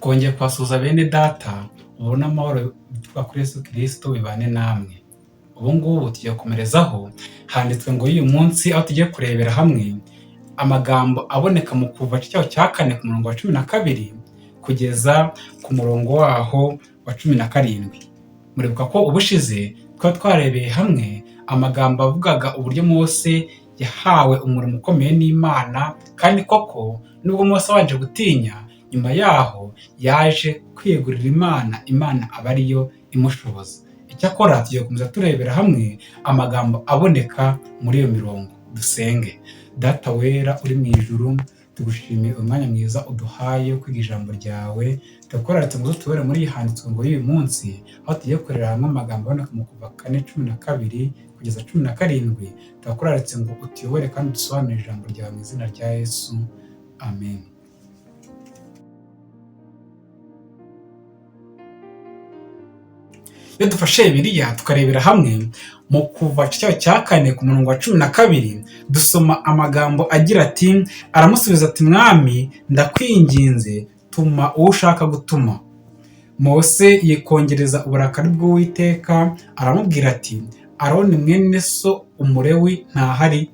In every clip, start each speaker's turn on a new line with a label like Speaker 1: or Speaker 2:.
Speaker 1: Twongeye kubasuhuza bene data, ubuntu n'amahoro bituruka kuri Yesu Kristo bibane namwe. Ubu ngubu tugiye gukomerezaho, handitswe ngo y'uyu munsi aho tugiye kurebera hamwe amagambo aboneka mu Kuva cyaho cya 4 ku murongo wa 12 kugeza ku murongo waho wa 17. Muribuka ko ubushize twari twarebeye hamwe amagambo avugaga uburyo Mose yahawe umurimo ukomeye n'Imana, kandi koko nubwo Mose abanje gutinya, nyuma yaho yaje kwiyegurira Imana, Imana aba ariyo imushoboza. Icyakora tugiye gukomeza turebera hamwe amagambo aboneka muri iyo mirongo. Dusenge. Data wera uri mu ijuru, tugushimiye umwanya mwiza uduhaye wo kwiga ijambo ryawe, turakuraritse ngo utubere muri iyi handitswe ngo y'uyu munsi, aho tugiye kurebera hamwe amagambo aboneka mu Kuva 4:12 kugeza 17, turakuraritse ngo utuyobore kandi udusobanurire ijambo ryawe mu izina rya Yesu. Amen. Iyo dufashe Bibiliya tukarebera hamwe mu Kuva cyaho cya 4 ku murongo wa 12, dusoma amagambo agira ati: aramusubiza ati mwami ndakwinginze tuma uwo ushaka gutuma. Mose yikongereza uburakari bw'Uwiteka aramubwira ati Aroni mwene so Umulewi ntahari,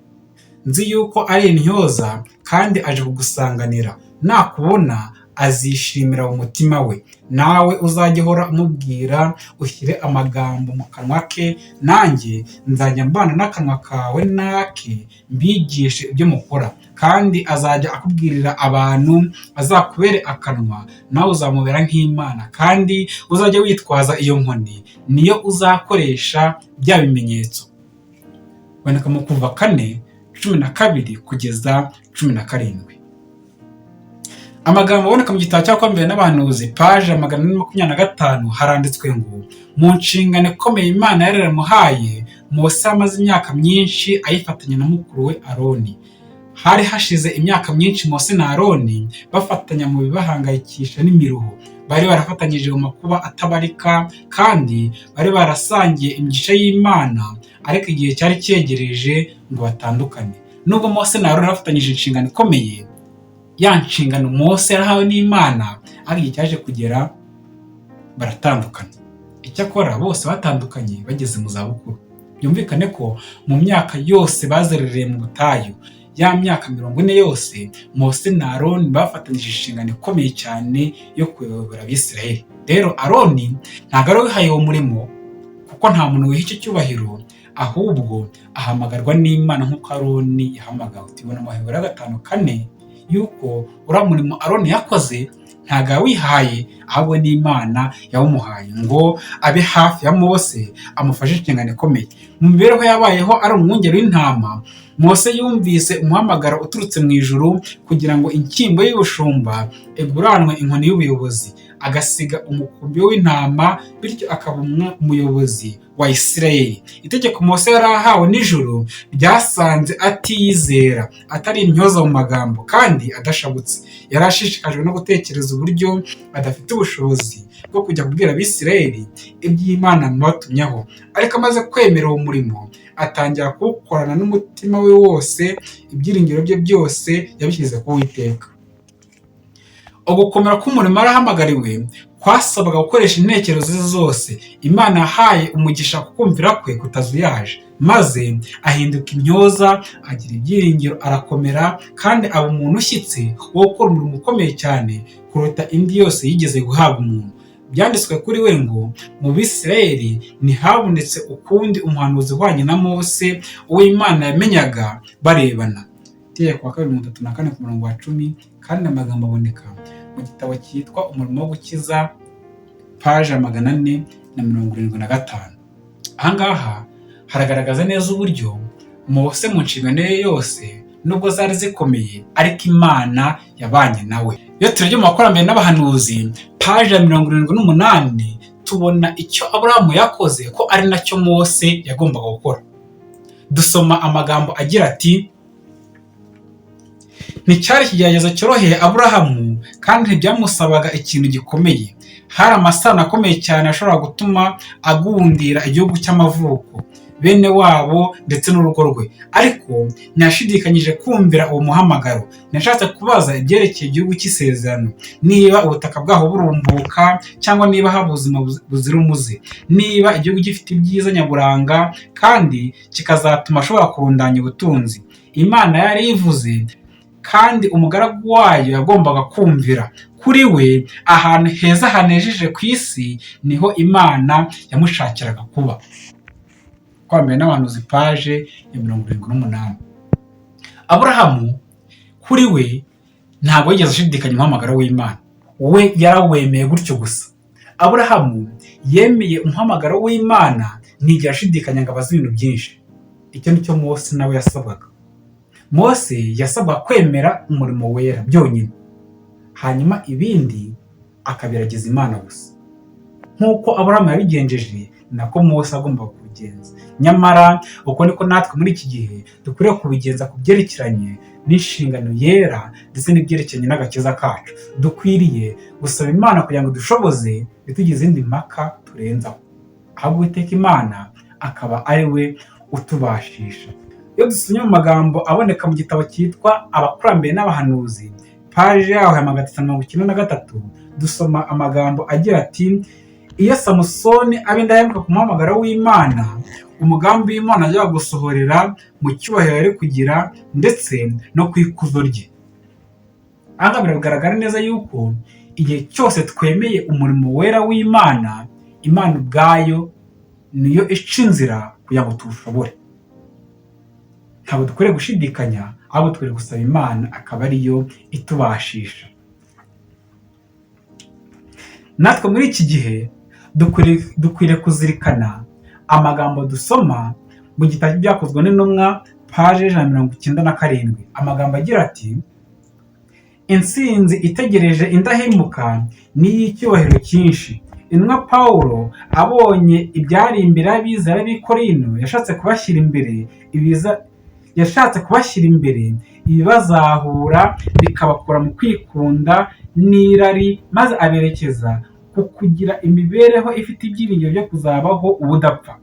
Speaker 1: nzi yuko ari intyoza kandi aje kugusanganira, nakubona azishimira mu mutima we, nawe uzajye uhora umubwira ushyire amagambo mu kanwa ke, nanjye nzajya mbana n'akanwa kawe n'ake mbigishe ibyo mukora, kandi azajya akubwirira abantu, azakubere akanwa, nawe uzamubera nk'Imana, kandi uzajya witwaza iyo nkoni niyo uzakoresha bya bimenyetso. Boneka mu Kuva 4:12 kugeza 17. Amagambo aboneka mu gitabo cy'Abakurambere n'Abahanuzi paje 425 haranditswe ngo mu nshingano ikomeye Imana yari yaramuhaye, Mose amaze imyaka myinshi ayifatanya na mukuru we Aroni. Hari hashize imyaka myinshi Mose na Aroni bafatanya mu bibahangayikisha n'imiruho. Bari barafatanyije mu makuba atabarika kandi bari barasangiye imigisha y'Imana, ariko igihe cyari cyegereje ngo batandukane. Nubwo Mose na Aroni bafatanyije inshingano ikomeye, ya nshingano Mose yarahawe n'Imana, ariko igihe cyaje kugera baratandukana. Icyakora bose batandukanye bageze mu zabukuru. Byumvikane ko mu myaka yose bazerereye mu butayu, ya myaka 40 yose, Mose na Aroni bafatanyije inshingano ikomeye cyane yo kuyobora Abisirayeli. Rero Aroni ntabwo ari uwihaye uwo murimo, kuko nta muntu wiha icyo cyubahiro, ahubwo ahamagarwa n'Imana nk'uko Aroni yahamagawe. Tubona mu Baheburayo 5:4 yuko uriya murimo Aroni yakoze ntabwo yawihaye, ahubwo n'Imana yawumuhaye ngo abe hafi ya Mose amufashe inshingano ikomeye. Mu mibereho yabayeho ari umwungeri w'intama, Mose yumvise umuhamagaro uturutse mu ijuru kugira ngo inshyimbo y'ubushumba iguranwe inkoni y'ubuyobozi, agasiga umukumbi w'intama, bityo akaba umuyobozi wa Isirayeli. Itegeko Mose yari ahawe n'ijuru ryasanze atiyizera, atari intyoza mu magambo kandi adashabutse. Yari ashishikajwe no gutekereza uburyo adafite ubushobozi bwo kujya kubwira Abisirayeli iby'Imana yamubatumyeho, ariko amaze kwemera uwo murimo atangira kuwukorana n'umutima we wose, ibyiringiro bye byose yabishyize ku Uwiteka. Ugukomera k'umurimo yarahamagariwe kwasabaga gukoresha intekerezo ze zose. Imana yahaye umugisha kukumvira kwe kutazuyaje, maze ahinduka intyoza, agira ibyiringiro, arakomera, kandi aba umuntu ushyitse wo gukora umurimo ukomeye cyane kuruta indi yose yigeze guhabwa umuntu. Byanditswe kuri we ngo mu Bisirayeli ntihabonetse ukundi umuhanuzi uhwanye na Mose, uwo Imana yamenyaga barebana. Itegeko wa 2:34 ku murongo wa 10, kandi amagambo aboneka mu gitabo cyitwa Umurimo wo Gukiza paje 475. Aha ngaha haragaragaza neza uburyo Mose mu nshingano ye yose nubwo zari zikomeye, ariko Imana yabanye nawe. Iyo turebye mu Bakurambere n'Abahanuzi paje 78, tubona icyo Aburahamu yakoze ko ari nacyo Mose yagombaga gukora. Dusoma amagambo agira ati nticyari ikigeragezo cyoroheye Aburahamu, kandi ntibyamusabaga ikintu gikomeye. Hari amasano akomeye cyane ashobora gutuma agundira igihugu cy'amavuko. bene wabo ndetse n'urugo rwe. Ariko ntiyashidikanyije kumvira uwo muhamagaro. Ntiyashatse kubaza ibyerekeye igihugu cy'isezerano, niba ubutaka bwaho burumbuka cyangwa niba haba ubuzima buzira umuze, niba igihugu gifite ibyiza nyaburanga kandi kikazatuma ashobora kurundanya ubutunzi. Imana yari ivuze, kandi umugaragu wayo yagombaga kumvira. Kuri we, ahantu heza hanejeje ku isi niho Imana yamushakiraga kuba. Kwambere n'Abahanuzi, paje ya 78. Aburahamu kuri we ntabwo yigeze ashidikanya umuhamagaro w'Imana, we yarawemeye gutyo gusa. Aburahamu yemeye umuhamagaro w'Imana, ntigera ashidikanya ngo abaze ibintu byinshi. Icyo ni cyo Mose nawe yasabwaga. Mose yasabwa kwemera umurimo wera byonyine, hanyuma ibindi akabiragiza Imana gusa. Nk'uko Aburahamu yabigenjeje, nako Mose agomba kubigenza. Nyamara uko niko natwe muri iki gihe dukwiriye kubigenza ku byerekeranye n'inshingano yera ndetse n'ibyerekeranye n'agakiza kacu. Dukwiriye gusaba Imana kugira ngo dushoboze, ntitugire izindi mpaka turenzaho, ahubwo Uwiteka Imana akaba ari we utubashisha. Iyo dusomye mu magambo aboneka mu gitabo cyitwa Abakurambere n'Abahanuzi, paje yaho ya 393, dusoma amagambo agira ati: "Iyo Samusoni aba indahemuka ku muhamagaro w'Imana, umugambi w'Imana wajyaga gusohorera mu cyubahiro yari kugira ndetse no ku ikuzo rye." Aha ngaha biragaragara neza yuko igihe cyose twemeye umurimo wera w'Imana, Imana ubwayo niyo ica inzira kugira ngo tuwushobore. Ntabwo dukwiriye gushidikanya, ahubwo dukwiriye gusaba Imana akaba ariyo itubashisha. Natwe muri iki gihe dukwiriye kuzirikana amagambo dusoma mu gitabo cy'Ibyakozwe n'Intumwa, paje 197, amagambo agira ati: "Intsinzi itegereje indahemuka ni iy'icyubahiro cyinshi. Intumwa Pawulo abonye ibyari imbere y'abizera b'i Korinto, yashatse kubashyira imbere ibibazahura bikabakura mu kwikunda n'irari, maze aberekeza ku kugira imibereho ifite ibyiringiro byo kuzabaho ubudapfa.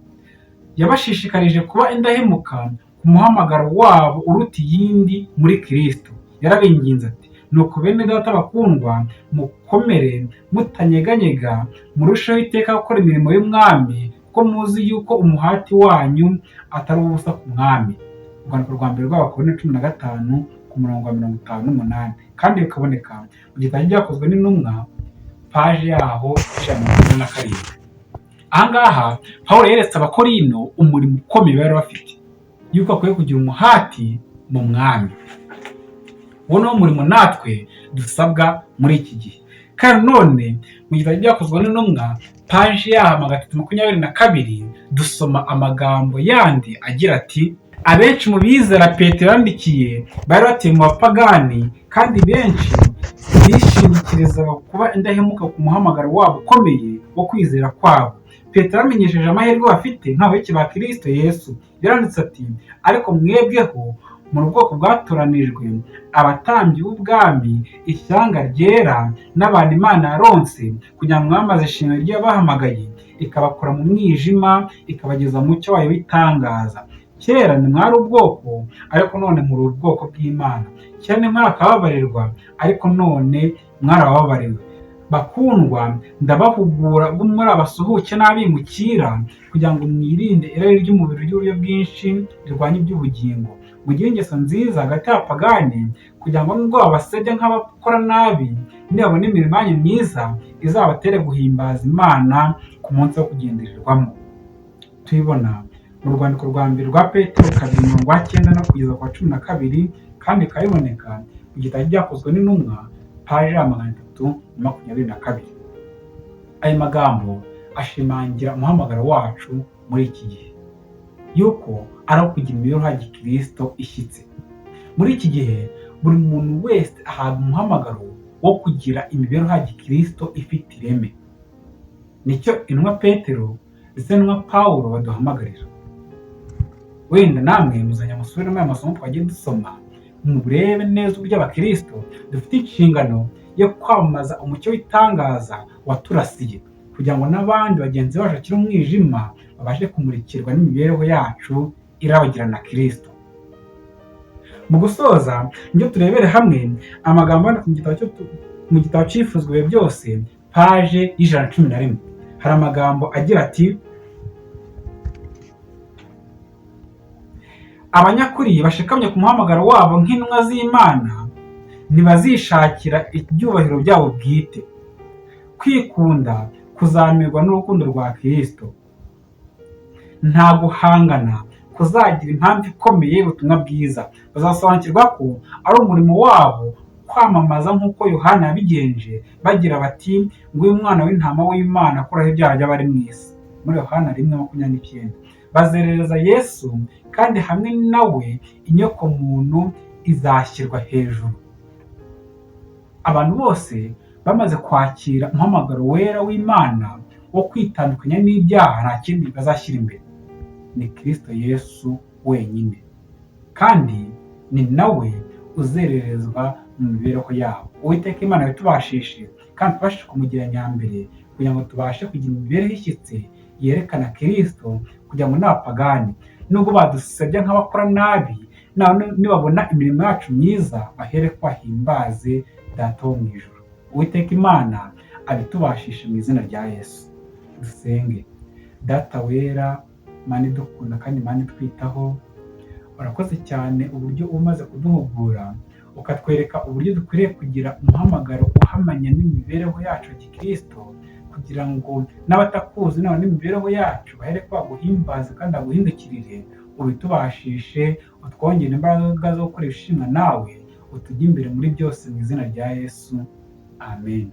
Speaker 1: Yabashishikarije kuba indahemuka ku muhamagaro wabo uruta iyindi muri Kristo. Yarabinginze ati: 'Nuko bene Data bakundwa, mukomere mutanyeganyega, murusheho iteka gukora imirimo y'Umwami, kuko muzi yuko umuhati wanyu atari ubusa ku Mwami.'" Urwandiko rwa mbere rw'Abakorinto 15 ku murongo wa 58, kandi bikaboneka mu gitabo Byakozwe n'Intumwa, paje yaho 147. Aha ngaha Pawulo yeretse Abakorino umurimo ukomeye bari bafite, yuko bakwiye kugira umuhati mu Mwami. Uwo ni wo murimo natwe dusabwa muri iki gihe. Kandi none mu gitabo Byakozwe n'Intumwa, paji yaho 322, dusoma amagambo yandi agira ati: "Abenshi mu bizera Petero yandikiye bari batuye mu bapagani, kandi benshi bishingikirizaga kuba indahemuka ku muhamagaro wabo ukomeye wo kwizera kwabo. Petero amenyesheje amahirwe bafite nk'abayoboke ba Kristo Yesu. Yaranditse ati: 'Ariko mwebweho muri ubwoko bwatoranijwe, abatambyi b'ubwami, ishyanga ryera n'abantu Imana yaronse, kugira ngo mwamamaze ishimwe ry'abahamagaye ikabakura mu mwijima ikabageza mu mucyo wayo w'itangaza. Kera ntimwari ubwoko, ariko none muri ubwoko bw'Imana. Kera ntimwarakababarirwa, ariko none mwarababariwe. Bakundwa, ndabahugura ubwo muri abasuhuke n'abimukira, kugira ngo mwirinde irari ry'umubiri ry'uburyo bwinshi rirwanya iby'ubugingo. Mugire ingeso nziza hagati y'abapagani, kugira ngo nubwo babasebya nk'abakora nabi, nibabona imirimo yanyu myiza izabatere guhimbaza Imana ku munsi wo kugendererwamo." Tubibona mu rwandiko rwa mbere rwa Petero 2, umurongo wa 9 no kugeza ku wa 12, kandi bikaba biboneka mu gitabo Byakozwe n'Intumwa, paji ya 322. Ayo magambo ashimangira umuhamagaro wacu muri iki gihe, yuko ari uwo kugira imibereho ya gikristo ishyitse. Muri iki gihe buri muntu wese ahabwa umuhamagaro wo kugira imibereho ya gikristo ifite ireme. Nicyo intumwa Petero ndetse n'intumwa Pawulo baduhamagarira. Wenda namwe muzajya musubiremo aya masomo twagiye dusoma, murebe neza uburyo abakristo dufite inshingano yo kwamamaza umucyo w'itangaza waturasiye, kugira ngo n'abandi bagenzi bacu bakiri umwijima. Babashe kumurikirwa n'imibereho yacu irabagirana Kristo. Mu gusoza, nibyo turebere hamwe amagambo aboneka mu gitabo cyifuzwa ibihe byose, paje y'111. Hari amagambo agira ati: Abanyakuri bashikamye ku muhamagaro wabo nk'intumwa z'Imana ntibazishakira ibyubahiro byabo bwite. Kwikunda kuzamirwa n'urukundo rwa Kristo. Nta guhangana kuzagira impamvu ikomeye y'ubutumwa bwiza. Bazasobanukirwa ko ari umurimo wabo kwamamaza nk'uko Yohana yabigenje, bagira bati: "Nguyu umwana w'intama w'Imana akuraho ibyaha by'abari mu isi." Muri Yohana 1:29. Bazerereza Yesu, kandi hamwe nawe inyokomuntu izashyirwa hejuru. Abantu bose bamaze kwakira umuhamagaro wera w'Imana wo kwitandukanya n'ibyaha, nta kindi bazashyira imbere, ni Kristo Yesu wenyine, kandi ni nawe uzererezwa mu mibereho yabo. Uwiteka Imana yatubashishe kandi tubashe kumugira nyambere, kugira ngo tubashe kugira imibereho ishyitse yerekana Kristo, kugira ngo n'abapagani nubwo badusebya nk'abakora nabi, nibabona imirimo yacu myiza bahere ko bahimbaze Data wo mu ijuru. Uwiteka Imana abitubashishe mu izina rya Yesu. Dusenge. Data wera, Mana idukunda kandi Mana itwitaho, urakoze cyane uburyo uba umaze kuduhugura, ukatwereka uburyo dukwiriye kugira umuhamagaro uhamanya n'imibereho yacu ya gikristo, kugira ngo n'abatakuzi nabo n'imibereho yacu bahere ko baguhimbaze kandi baguhindukirire. Ubitubashishe, utwongere imbaraga zo gukora ibishimwa nawe, utujye imbere muri byose mu izina rya Yesu. Amen.